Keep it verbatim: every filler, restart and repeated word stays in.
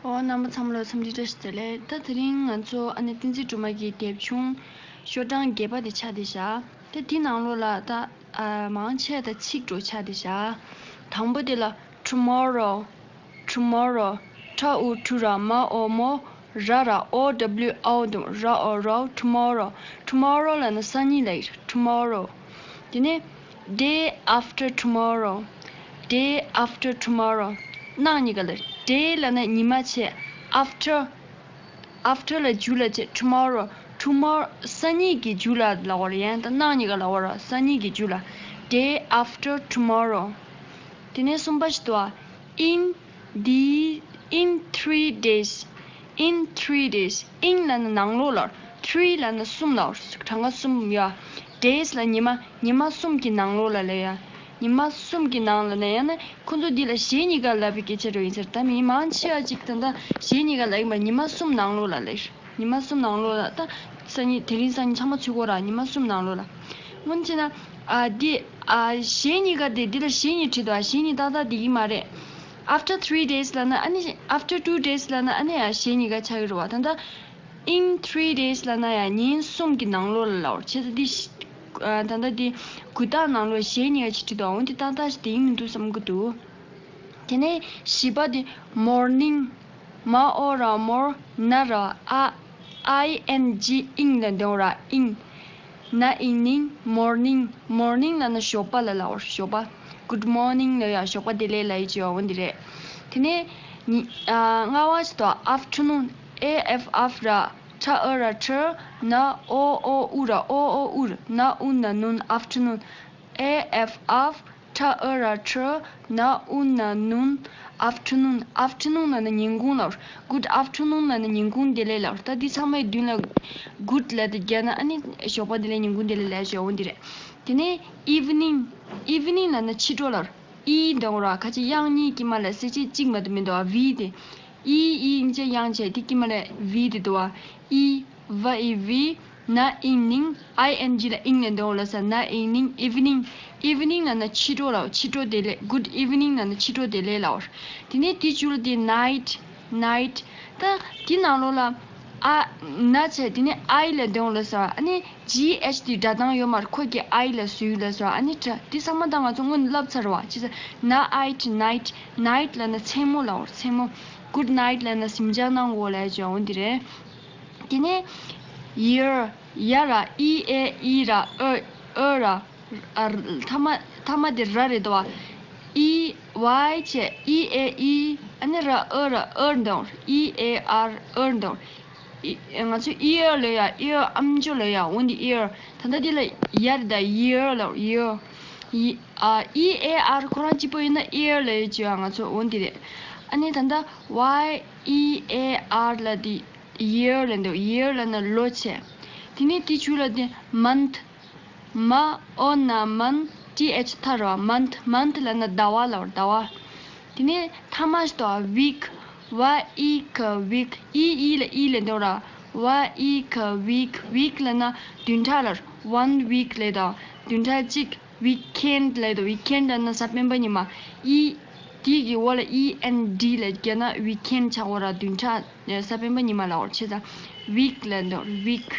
ཨོ། རྣམ་པ་ཚང་མ་ལ་འཚམས་འདྲི་བཀྲ་ཤིས་བདེ་ལེགས། ད་དེ་རིང་ང་ཚོ་ཨ་ནི་བསྟན་འཛིན་སྒྲོལ་མ་གི་དེབ་ཆུང་ཤོག་གྲངས་བརྒྱད་པ་དེ་ཆགས་བསྡད་བཞག་ད་དེའི་ནང་ལོགས་ལ་ད་ཨ་མང་ཆེ་ད་ཚིག་འགྲོ་ཆགས་བསྡད་བཞག་དང་པོ་དེ་ལ་tomorrow, tomorrow, ཊ་ཨུ་ཊུ་ར་མ་ཨོ་མོ། ར་ར་ཨོ་ཌབ་ལིའུ་ཨོ་དང་ར་ཨོ་རོ། tomorrow, tomorrow ལབ་ན་སང་ཉིན་ལབ་ཡིན། tomorrow། དེ་ནས་day after tomorrow, day after tomorrow གནངས་ཉིན་ཀ་ལ། day ལབ་ན་ཉི་མ་བྱས། after, after ལ་རྒྱུ་ལ་བྱས། tomorrow, tomorrow སང་ཉིན་གྱི་རྒྱུ་ལ་ལབ་པ་རེད། ཡང་ད་གནངས་ཉིན་ཀ་ལབ་པ་རེད། སང་ཉིན་གྱི་རྒྱུ་ལ། day after tomorrow། དེ་ནས་གསུམ་པ་ཞིག་འདུག་ཨ། in the, in three days, in three days, in ལབ་ན་ནང་ལོགས་ལ། three ལབ་ན་གསུམ་ལ། གྲངས་ཀ་གསུམ་ཡོད། days ལ་ཉི་མ། ཉི་མ་གསུམ་གྱི་ནང་ལོགས་ལ་ལབ་ཡ། ཉི་མ་གསུམ་གྱི་ནང་ལ་ལབ་ཡ་ན་ཁོ་ཚོ་འདི་ལ་གཞེས་ཉིན་ཀ་ལབ་པའི་སྐད་ཆ་རེད་ཡིན་ཟེར། ད་མི་མང་ཆེ་བ་ཅིག་ད་ལྟ་གཞེས་ཉིན་ཀ་ལབ་ཡིན་པ། ཉི་མ་གསུམ་ནང་ལོགས་ལ་ལབ། ཉི་མ་གསུམ་ནང་ལོགས་ལ། ད་སང་ཉིན། དེ་རིང་སང་ཉིན་ཚང་མ་ཚུད་ཀྱི་ཡོད་རེད། ཉི་མ་གསུམ་ནང་ལོགས་ལ། སྔོན་ཆད་ན་ཨ་འདི་ཨ་གཞེས་ཉིན་ཀ་དེ་འདི་ལ་གཞེས་ཉིན་བྲིས་འདུག་ཨ། གཞེས་ཉིན་ཏག་ཏག་དེ་ཡིན་མ་རེད། after three days ལབ་ན་ཨ་ནི། after two days ལབ་ན་ཨ་ནི་ཡང་གཞེས་ཉིན་ཀ་ཆགས་ཀྱི་རེད་པ། ད་ལྟ་in three days ལབ་ན་ཡང་ཉིན་གསུམ་གྱི་ནང་ལོགས་ལ་ལབ་པ་རེད། བྱས་ཙང་འདི་ཨ་ད་ལྟ་འདི་འགུལ་རྟགས་ནང་ལོགས་གཞེས་ཉིན་ཀ་ཅིག་བྲིས་འདུག་ཨ། འོ་འདི་ཏག་ཏག་ཞིག་དེ་ཡིན་མི་འདུག་བསམ་གྱི་འདུག་དེ་ནས་བཞི་པ་དེ་morning, མ་ཨོ་ར་མོར། ན་ར་ཨ། ཨའི་ཨེན་ཇི་ཨིང་ལ་འདོན་ར་ཨིང་། ན་ཨིང་ནིང་། མོར་ནིང་། མོར་ནིང་ལབ་ན་ཞོགས་པ་ལ་ལབ་པ། ཞོགས་པ། good morning ལབ་ཡ། ཞོགས་པ་བདེ་ལེགས་ལབ་ཡ་ཅིག་ཡོད་འོ་འདི་རེད། དེ་ནས་ཉི་ཨ་ལྔ་པ་ཞིག་འདུག afternoon, ཨེ་ཨེཕ་ཨཕ་ར། ཁྲ་ཨ་ར་ཁྲ། ན་ཨོ་ཨོ་ཨུ་ར། ཨོ་ཨོ་ཨུར། ན་ཨུ་ན་ནུན། afternoon, ཨེ་ཨེཕ་ཨཕ། ཁྲ་ཨ་ར་ཁྲ། ན་ཨུ་ན་ནུན། afternoon, afternoon ལབ་ན་ཉིན་གུང་ལབ་པ། good afternoon ལབ་ན་ཉིན་གུང་བདེ་ལེགས་ལབ་པ། ད་འདི་ཚང་མའི་མདུན་ལ་good ལབ་དེ་བརྒྱབ་ན་ཨ་ནི་ཞོགས་པ་བདེ་ལེགས། ཉིན་གུང་བདེ་ལེགས་ལབ་ཡ་ཅིག་ཡོད་འོ་འདི་རེད། དེ་ནས་evening, evening ལབ་ན་ཕྱི་དྲོ་ལབ་པ། ཨི་འདོན་ར། ཁ་ཅིག་དབྱངས་གཉིས་དཀྱིལ་མ་ལ་གསལ་བྱེད་གཅིག་མ་གཏོགས་མི་འདུག་པ། ཝི་དེ། ཨི་ཨི་གཉིས་ཆ་དབྱངས་བྱས། དེ་དཀྱིལ་མ་ལ་ཝི་དེ་འདུག་པ། ཨི་ཝ་ཨི་ཝི། ན་ཨིང་ནིང་། ཨའི་ཨེན་ཇི་ལ་ཨིང་ལ་འདོན་ལ་ས། ན་ཨིང་ནིང་། evening, evening ལབ་ན་ཕྱི་དྲོ་ལབ་པ། ཕྱི་དྲོ་བདེ་ལེགས། good evening ལབ་ན་ཕྱི་དྲོ་བདེ་ལེགས་ལབ་པ། དེ་ནས་དེའི་མཇུག་ལ་དེ་night, night ད་དེ་ནང་ལོགས་ལ་ཨ་ན་བྱས། དེ་ནས་ཨའི་ལ་འདོན་ལ་ས། ཨ་ནི་ཇི་ཨེཆ་དེ་སྒྲ་གདངས་ཡོད་མ་རེད། ཁོ་གི་ཨའི་ལ་བཟོས་ལ་ས། ཨ་ནི་ད་དེ་ཚང་མ་ད་ང་ཚོ་སྔོན་བསླབས་ཚར་བ། བྱས་ཙང་ན་ཨའི་ཊི་night, night ལབ་ན་མཚན་མོ་ལབ་པ། མཚན་མོ། good night ལབ་ན་གཟིམ་འཇག་གནང་དགོས་ལབ་ཡ་ཅིག་ཡོད་འོ་འདི་རེད། དེ་ནས་year, ཡ་ར། ཨི་ཨེ་ཨི་ར་ཨ་ཨ་ར། ཨ་མཐའ་མ་མཐའ་མ་དེ་ར་རེད་དོ། ཨི་ཝའི་བྱས། ཨི་ཨེ་ཨི། ཨ་ནི་ར་ཨ་ར་ཨར་འདོན། ཨི་ཨེ་ཨར་ཨར་འདོན། ཨི་ང་ཚོ་ཨི་ཡར་ལབ་ཡ། ཨི་ཡར་ཨམ་ཅོག་ལབ་ཡ། འོ་འདི་ཨི་ཡར། ད་ལྟ་འདི་ལ་ཡ་རེད་ད། ཡི་ཡར་ལབ། ཡི་ཡར། ཡི་ཨ་ཨི་ཨེ་ཨར་ཁོ་རང་གཅིག་པོ་ཡིན་ན་ཨི་ཡར་ལབ་ཡ་ཅིག་ཡོད་ང་ཚོ། འོ་འདི་རེད། ཨ་ནི་ད་ལྟ་ཝའི་ཨི་ཨེ་ཨར་ལབ་དེ། ཡི་ཡར་ལབ་འདུག་ཡི་ཡར་ལབ་ན་ལོ་བྱས། དེ་ནས་དེའི་མཇུག་ལ་དེ་མན་ཐི། མ་ཨོ་ན་མན། ཊི་ཨེཆ་ཐ་ར་བ། མན་ཐི། མན་ཐི་ལབ་ན་ཟླ་བ་ལབ་པ། ཟླ་བ། དེ་ནས་ཐ་མ་ཞིག་འདུག་པ། ཝིག་ཝ་ཨི་ཀ་ཝིག་ཨི་ཨི་ལ་ཨི་ལབ་འདུག་ར། ཝ་ཨི་ཀ་ཝིག་ཝིག་ལབ་ན་བདུན་ཕྲག་ལབ། ཝན་ཝིག་ལབ་དང་བདུན་ཕྲག་གཅིག་ཝིག་ཨེན་ཌི་ལབ་དང་། ཝིག་ཨེན་ཌི་ལབ་ན་གཟའ་སྤེན་པ་ཉི་མ། ཨི་དེ་གི་འོག་ལ་ཨི་ཨེན་ཌི་ལབ་བརྒྱབ་ན་ཝིག་ཨེན་ཌི་ཆགས་ཀྱི་ཡོད་ར། བདུན་ཕྲག་གཟའ་སྤེན་པ་ཉི་མ་ལབ་པ། བྱས་ཙང་ཝིག་ལབ་འདུག་ཝིག